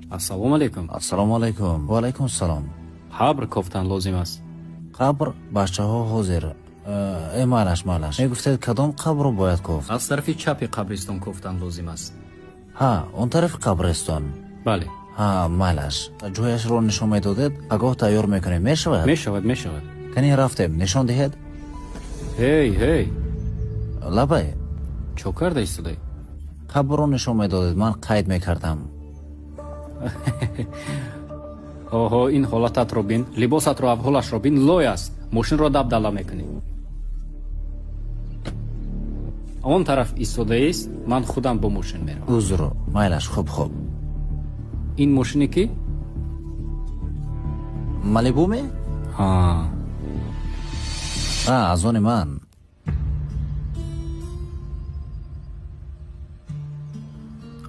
Ассалому алайкум. Ассалому алайкум. Ва алайкум ассалом. Қабр кофтан лозим аст. Қабр бачаҳо ҳозир. Майлаш, майлаш. Мегуфтед кадом қабрро бояд кофт? Аз тарафи чапи қабристон кофтан лозим аст. Ҳа, он тарафи қабристон. Бале. Ҳа, майлаш. Ҷояшро нишон медодед, пагоҳ тайёр мекунем. Мешавад? Мешавад, мешавад. Кани рафтем, нишон диҳед? Ҳей, ҳей. Лабай. Чо карда истодаӣ? Қабрро нишон медодед, ман қайд мекардам. Оҳо, ин ҳолататро бин, либосатро, абҳолашро бин, лой аст. Мошинро дабдала мекунӣ. Он тараф истодаист, ман худам бо мошин меравам. Узр, майлаш, хуб, хуб. Ин мошини ки? Малибуме? Ҳа. Ҳа, аз они ман.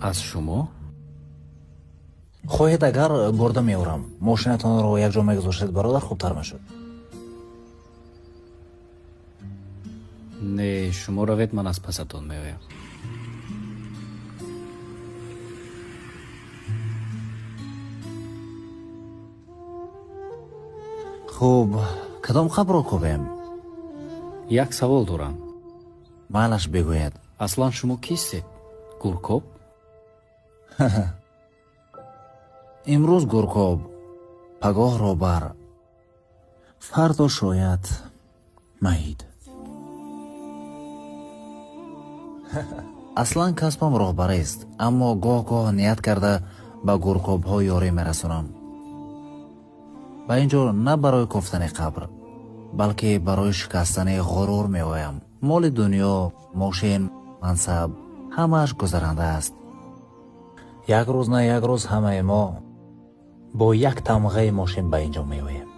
Аз шумо? Хоҳед агар бурда меорам. Мошинатонро якҷо мегузоштед, бародар, хубтар мешуд. Не, шумо равед, ман аз пасатон меоям. Хуб, кадом қабрро кобем? Як савол дорам. Майлаш, бигӯед. Аслан шумо кистед? Гуркоб? Имрӯз гуркоб, пагоҳ робар, фардо шояд маид. Аслан касбам роҳбарист, аммо гоҳ-гоҳ ният карда ба гуркобҳо ёрӣ мерасонам. Ба ин ҷо на барои кофтани қабр, балки барои шикастани ғурур меоям. Моли дунё, мошин, мансаб ҳамааш гузаранда аст. Як рӯз на як рӯз ҳамаи мо бо як тамғаи мошин ба ин ҷо меоем.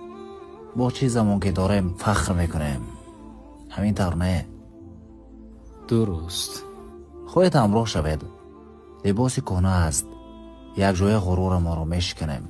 Бо чизамон ки дорем фахр мекунем. Ҳамин тавр не? Дуруст. Хоҳед ҳамроҳ шавед. Либоси кӯҳна аст. Якҷоя ғурурамонро мешиканем.